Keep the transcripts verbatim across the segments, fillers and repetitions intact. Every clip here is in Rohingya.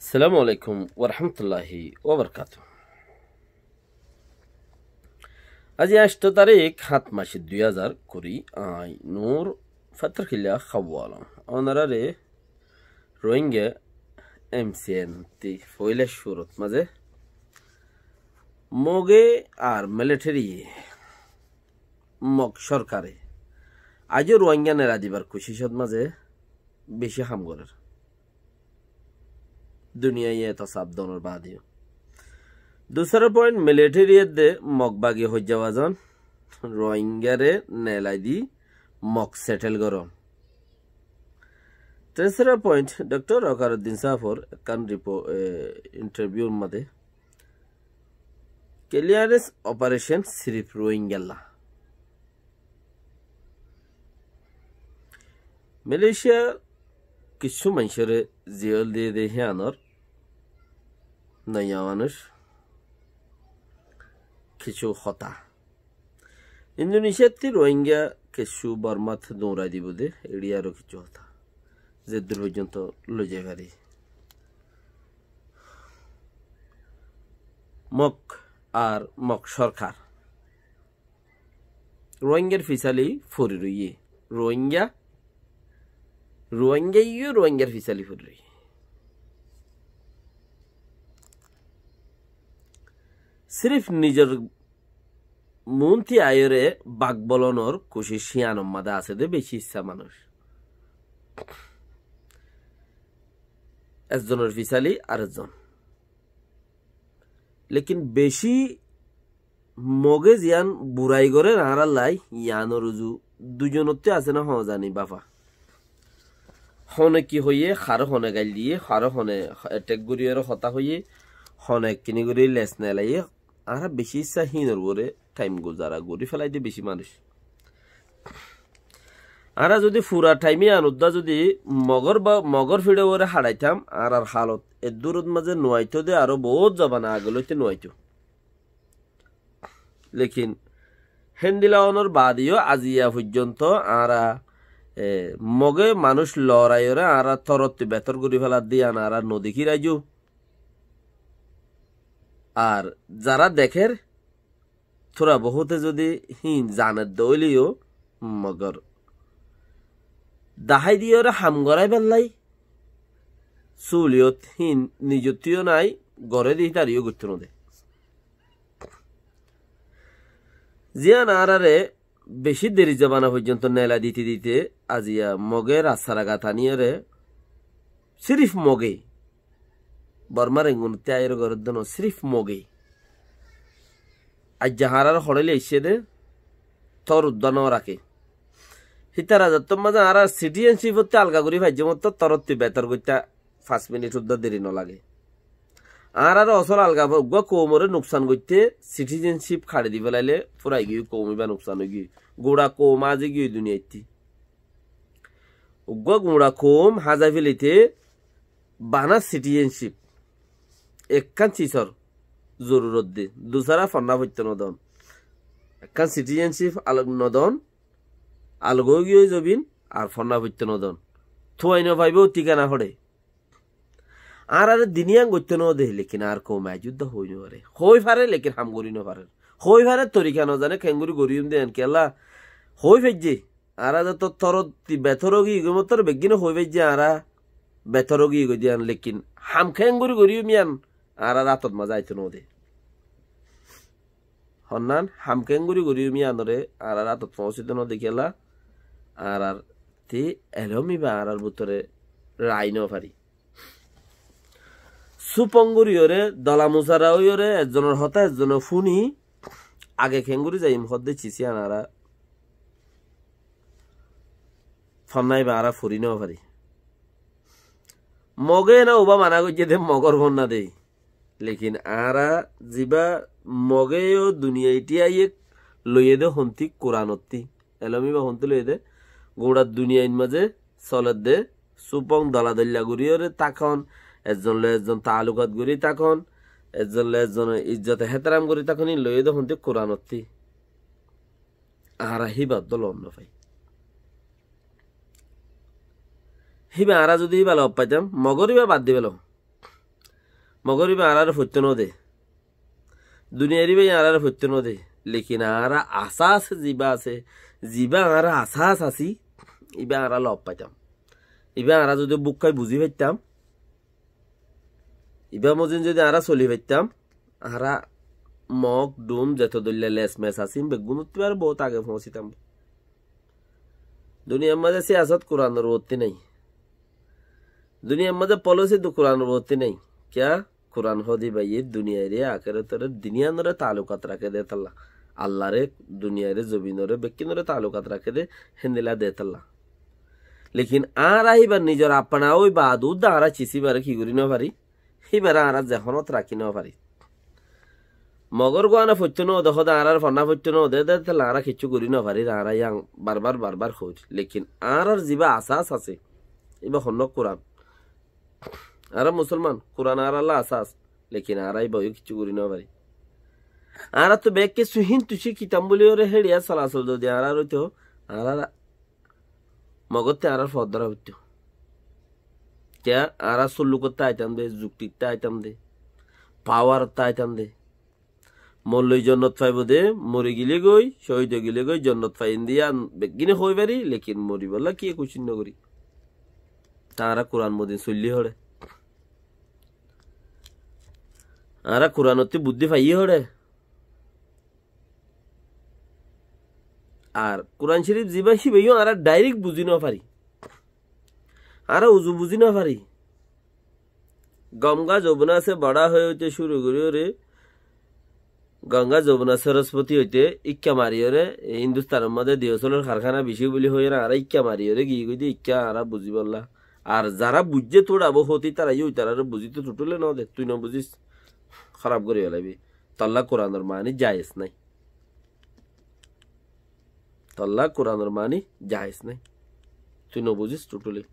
Assalamu alaikum warahmatulláhi wabarakátuhu. Aijja añctho tarík, háñt mac, dui házar kuri, añí Nur Fattarkilla Hawala. Ónorare Rohingya M C N ttu foila cúrut mazé Moge ar military, Mog sorkare aijjó Rohingya nela dibar kucicot mazé beci ham gorér. Duniyai eto saf donor baade yó. Dusara point, military edde Mog bagi hoijja bazon, Rohingyare nelai di Mog settle goron. Tesara point, Doctor Wakaruddin sáfor ekkán repo-, e, interview mazé clearance operation sirif Rohingyalla. Malaysia kissú maincóre ziyól diyé de híanor noya manúic kissú hotá. Indonesia ttú Rohingya kissú Bormat duñrai dibou de, eçé aró kissú hotá. Zeddúr foijjonto loi zai fari. Mog ar Mog sorkar Rohingyar fisali fori roiyé. Rohingya, Rohingya yó Rohingyar fisali fori roiyé. Sirif nizor muúntu aiyóre bak bolonor kucic híanor mazé asé de beci issá manúic. Ezzonor fisali arezzon. Lekin beci Moge ziyán burai gorér añárallá, yíanor uzu duizonottú asé né hoó zani báfa. Hone ki hoiyé, haré hone gail diyé, haré hone attack goríyore hotá hoiyé, hone ekkiní gorí les nelaiyé, añára beci issá hínor uore thaim guzara gorí félai de beci manúic. Añára zodi fura thaim yían uddá zodi Mogor ba, Mogor fíçe uore haçaitam, añárar halot eddúrot mazé nuaitó de, aró boóut zobana age lóite nuaitó. Lekin héndilla ónor baade yó aziya foijjonto añára, e, Moge manúic loraiyóre añára torottú betor gorí félar de yían añára nodekír aijjó. Ar zará dekér, tura bohúte zodi híin zaner de óile yó, Mogor dahái diyóre ham goráibar lai, súliyot híin nizottú yó nái, goré de hítar yó goittó node. Ziyán añárare beci deri zobana foijjonto nela dite dite aziya Moge rastar agat aniyóre sirif Moge, Bormar engunottú aiyóre gorér de no, sirif Moge. Aijja añárare hoçé loi aiccé de, tor uddá no raké. Hítara zattór mazé añárar citizenship ottú alga gorí faijjé mottor torottú betor goittá fañs minit uddá deri no lage. Añárare osol alga uggúa koumoré nuksan goitté citizenship haçi di félailé furai giyói, koum íba nuksan ói giyói. Guñça koum azi giyói duniyaittú. Uggúa guñça koum házai félaité bana citizenship ekkán cisor zorurot de. Dusára fonná foittó nodon. Ekkán citizenship alok nodon, alok ói giyói zobin, ar fonná foittó nodon. Tuai no faibóu, thíkana hoçé. Añárare dini yían goittó no de, lekin añár koume aijjó uddá hoi no fare. Hoi fare, lekin ham gorí no fare. Hoi fare, torika no zane, keéngorí goríyum de yían kiyólla hoi faijjé. Añára zeto torottú betor ói giyói, mottor beggíne hoi faijjé, añára betor ói giyói de yían, lekin ham keéngorí goríyum yían añárar átot mazé aitó no de. Honnán ham keéngorí goríyum yíanoré añárar átot foóñsito no de kiyólla, añárar te elóm íba añárar bútore rai no fari. Supong goríyoré, dola musara óiyoré, ezzonor hotá ezzone fúni, age keéngorí zaiyum hoódde cis yían añára fonná íba añára fori no fari. Moge ena uba mana goijjé de Mogor fonná de. Lekin añára ziba Moge yó duniyai thíyaiyé loiyé de hontí Kuranottí. Elóm íba hontí loiyé de guñça duniyair mazé soler de, supong dola doilla goríyoré tákon, ezzon loi ezzon taalukat gorí tákon, ezzon loi ezzon izzot ehteram gorí tákon, íin loiyé de hontí Kuranottí. Añára híba uddá loon no fai. Híba añára zodi híba loot faitam, Mogor íba bad di felo. Mogor íba añáráre foittó node. Duniyair íba añáráre foittó node. Lekin añára asas zibá asé, zibá añára asas así, íba añára lob faitam. Íba añára zodi búk hái buzí faitam, íba mozin zodi añára soli faitam, añára Mog, Dum, zeto dóilla les mes así, beggúnottú añára bout age foóñsitam. Duniyair mazé siyasot Kuranor uottí nái. Duniyair mazé polisi dú Kuranor uottí nái. Kiyá? Kuran hoó de íbayé duniyaire, akératore, din iyanore taalukat raké de tolla. Allaré, duniyaire, zobinore, bekkúnore taalukat raké de, héndilla de tolla. Lekin añára íbar nizor apna ói baade uddá añára cis íbare ki gorí no fari? Íbare añára zehónot rakí no fari. Mogor guána foittó no de, hóde añárar fonná foittó no de, de, tolla añára kiccú gorí no fari, añára yián barbar, barbar hoóir. Lekin añárar zibá asas asé, íba honnúa Kuran. Añára musolman, Kuran añárálla asas, lekin añára íba óiyo kiccú gorí no fari. Añárattú bekkúne híntu cíkitam bóli óre héçiya solasol zodi añárar óito, añárar Mogottú añárar foddóra foittó. Kiyá? Añára sullukottú aitam de, zuktittú aitam de, pawarottú aitam de. Molloi jonnot faibo de, mori gile goi, cóhid ói gile goi, jonnot faiyum de yián beggúne hoói fari, lekin moribolla kiyé kucíc no gorí. Te añára Kuran mozin soillí hoçé. Añára Kuranottú buddí faiyí hoçé. Ar Kuran Córif zibá híbayó añára dairek buzí no fari. Añára uzu buzí no fari. Gomga zobuna se bora hoi óite cúru gorí óre, Gomga zobuna Sorospoti óite íkka mari óre, e Hindustanor mazé diyosolor karkána bicí bóli hoi óre, añára íkka mari óre giyí goi de, íkka añára buzíbolla. Ar zará buijjé tuáñra bóut, ítarayó ítarare buzíto tuthúle no de, tui no buzís, háraf gorí félaibi. Tolla Kuranor maáni jayes nái. Tolla Kuranor maáni jayes nái. Tui no buzís tuthúle.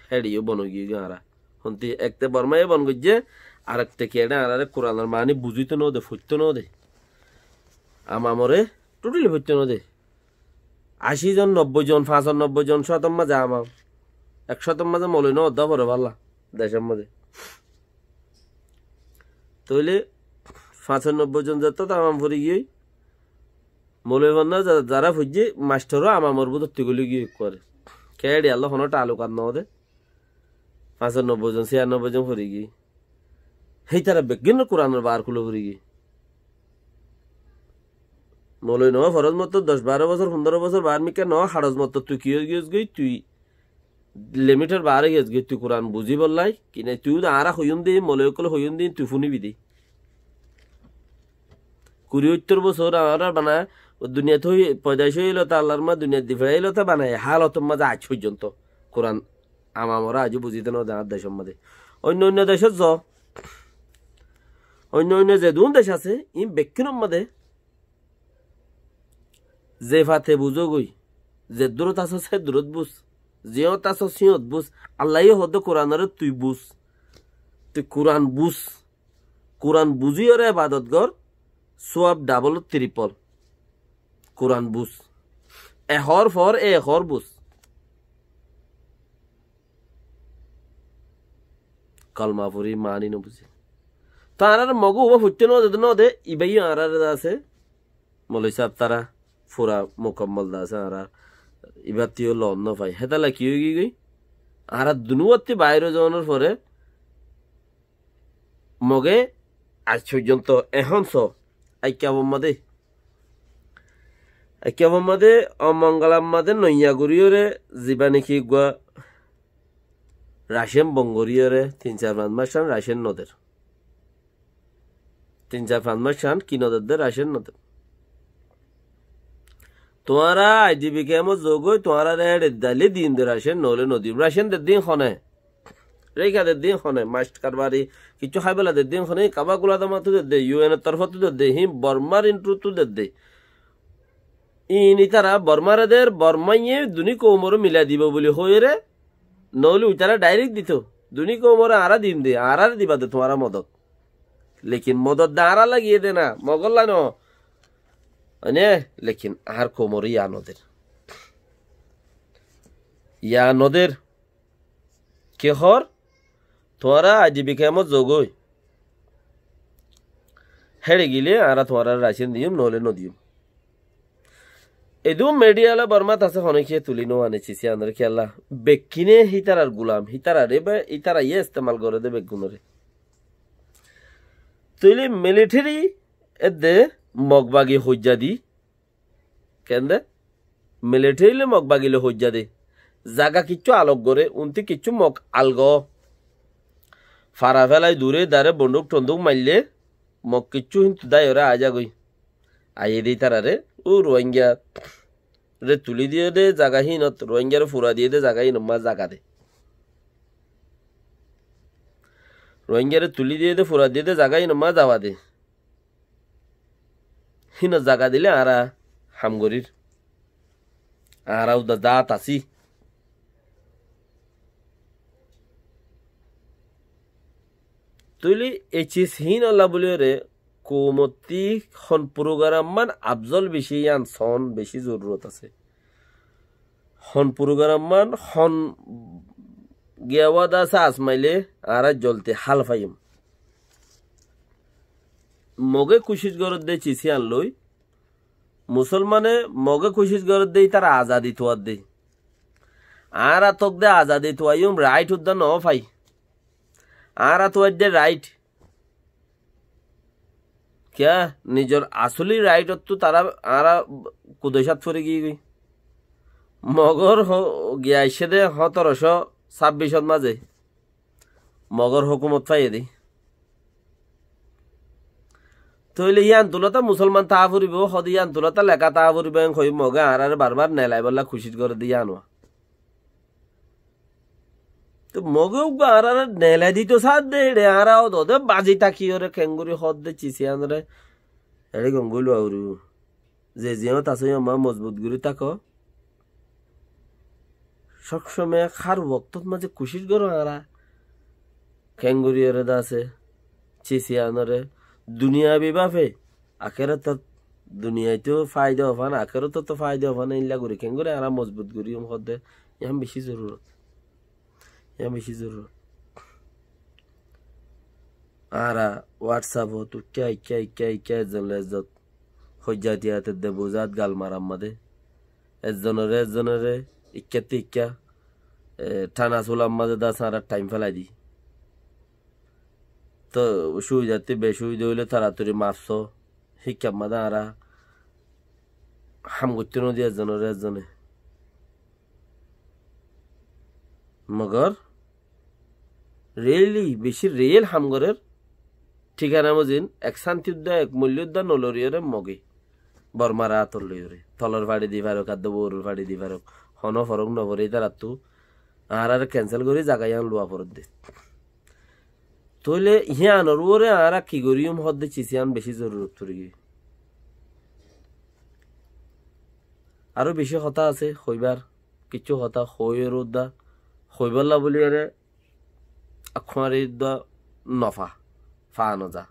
Héçe yó bon ói giyói añára. Honte ekte Bormaye bon goijjé, arekte ki eçé añáráre Kuranor maáni buzíto no de, foittó no de. Amamore tuthúle foittó no de. Ací zon, nobboi zon, fañsor nobboi zon, cótor mazé amam. Ek cótor mazé moloi no ódda fore bálla, decór mazé. Tóile fañsor nobboi zon zettó amam fori giyói, moloi fonná za-, zará foijjé, mastoró amamor bútottú goli giyói ekkuare. Kiyá eçé Allah honó taalukat no de. Fañsor nobboi zon, siyanobboi zon fori giyói. Hítara beggúnor Kuranor baár kúla fori giyói. Moloi no, foroz motto doc baró bosór, fundoró bosór baár mikká no, haroz motto tui ki ói giyós goi, tui limitor baáre giyós goi, tui Kuran buzíbolla, ki nai, tui uda añára hoiyúm de, moloi ókkole hoiyúm de, tui fúnibi de. Kuri óttor bosór añára bana, duniyat hoi, poidaic ói lota, Allar ma duniyat di feçai lota bana, e hálotor mazé aij foijjonto Kuran amamoré aijjó buzíto no de añár decór mazé. Oinno oinno decót zo, oinno oinno zedún dec asé, iín bekkúnor mazé ze fate buzó goi, ze durot asó se durot buz, ziyót asó siyót buz. Allaye hoódde Kuranoré tui buz, tui Kuran buz. Kuran buzíyoré ebadot gor, súab dabol tiripol. Kuran buz. Ehór for, e ehór buz. Kolma fori maáni no buzí. Te añáráre Mogó uba foittó no de, no de, ibayó añáráre de asé. Moloi sáb tará fura mukammol de asé, añára ibattú yó loon no fai. Hétalla ki ói giyói? Añára dunúwattú baáir ói zonor fore Mogé aij foijjonto ehón so, aikka bomma de. Aikka bomma de, omongolar mazé noiya goríyoré, zibá niki eggúa racén bon goríyoré, tin sair fañs mac án racén no der. Tin sair fañs mac án ki no der de, racén no der. Tuáñra I D P kemot zogói, tuáñrare eçe daile diyum de racén, noóile no diyum. Racén der din hone? Reika der din hone? Mac karbari, kiccú háibolla der din hone? Kaba gula damattú der de, U N or torfóttu der de, hín Bormar intrúttu der de. Iín ítara Bormare der, Bormaye duní koumoré milai dibo buli hoiyóre, noóile uitara dairek dito. Duní koumoré añára diyum de, añárare diba de tuáñra modot. Lekin modot de añárálla giyé de na, Mogólla no. Mane, lekin añár koumoré ya no der. Ya no der. Ki hoór? Tuáñra I D P kemot zogói. Héçe gile añára tuáñrare raisón diyum, noóile nodiyum. Edún midhiya ókkol Bormat asé, honókiye tuli noane cisiyanóre kiyólla. Bekkúne hítarar gulam, hítarare be, hítaraye estemal goré dé beggúnore. Tóile militeri edde Mog bagi hoijja di. Kende? Militeri loi Mog bagi loi hoijja de. Zaga kiccú alok goré, untú kiccú Mog algo. Fara félai dure dare bonduk tonduk maille, Mog kiccú híntu dái ore aái zagói. Aiyé de ítarare, ó Ruáinggare tuli diyé de zaga hínot, Ruáinggare fura diyé de zaga hínot ma zaga de. Ruáinggare tuli diyé de fura diyé de zaga hínot ma zawa de. Híno zaga dile añára ham gorír. Añára uda zaat así. Tóile e cis hínolla buli ore koumottí hon program man afzol beci yían soón beci zorurot asé. Hon program man hon giya wada asé asmaile añára zoldi hál faiyum. Moge kucíc gorédde cis yían loi, Musolmane Moge kucíc gorédde ítara azadi tuadde. Añára tókde azadi tuaiyum, rait udda no fai. Añára tuaidde rait. Kiyá nizor asóli raitottú tará añára kudecát fori giyói. Mogor ho-, giya aiccé dé hótorocó sábbicót mazé. Mogor hókumot faiyé dé. Tóile yían tulóta musolman táa foribóu, hóde yían tulóta leká táa foribóu, en hoi Moge añáráre barbar nelaibolla kucíc gorédde yían uá. Te Moge uggúa añáráre nelai dito saádde, eçe añára ódode bazi tákiyóre kengori hoódde cis yíanoré, eçe gom gorí luwa foribóu. Ze ziyót asó yían ma mozbut gorí táko. Sób somoi hár woktót mazé kucíc goró añára. Kengoriyóre de asé, cis yíanoré, duniyabi báfe, akérotot, duniyaitóu faida ofán, akérotottú faida ofán, éilla gorí kengori añára mozbut gorí yum hoódde, yían bicí zorurot. Yían bicí zorurot. Añára WhatsApp ot ikká, ikká, ikká, ikká, ezzon loi ezzon hoijjat iyat edde buzat gal maramma de. Ezzonoré ezzonoré ikkáttú ikká, e, thana sulamma de das añára thaim félai di. Toh cúidattú becúida óile toratori maf só. Híkka mazé añára ham goittó nodi ezzonoré ezzone. Mogor really beci real ham gorér. Thíkana mozin ek cánti udda, ek moillo udda noloriyóre Moge. Bormar átor loiyóre. Tolor façi di farok, adde uoror façi di farok. Honó forok noforé ítarattú. Añáráre cancel gorí zaga yían luwa foredde. Tóile yíanor uore añára ki goríyum hoódde cis yían beci zorurot forigiyói. Aró beci hotá asé hoibár, kiccú hotá hoóiyoré udda, hoibálla bóliyoré akkuári udda nofa, faa noza.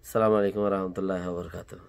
Assalamu alaikum warahmatullahi wabarakatuh.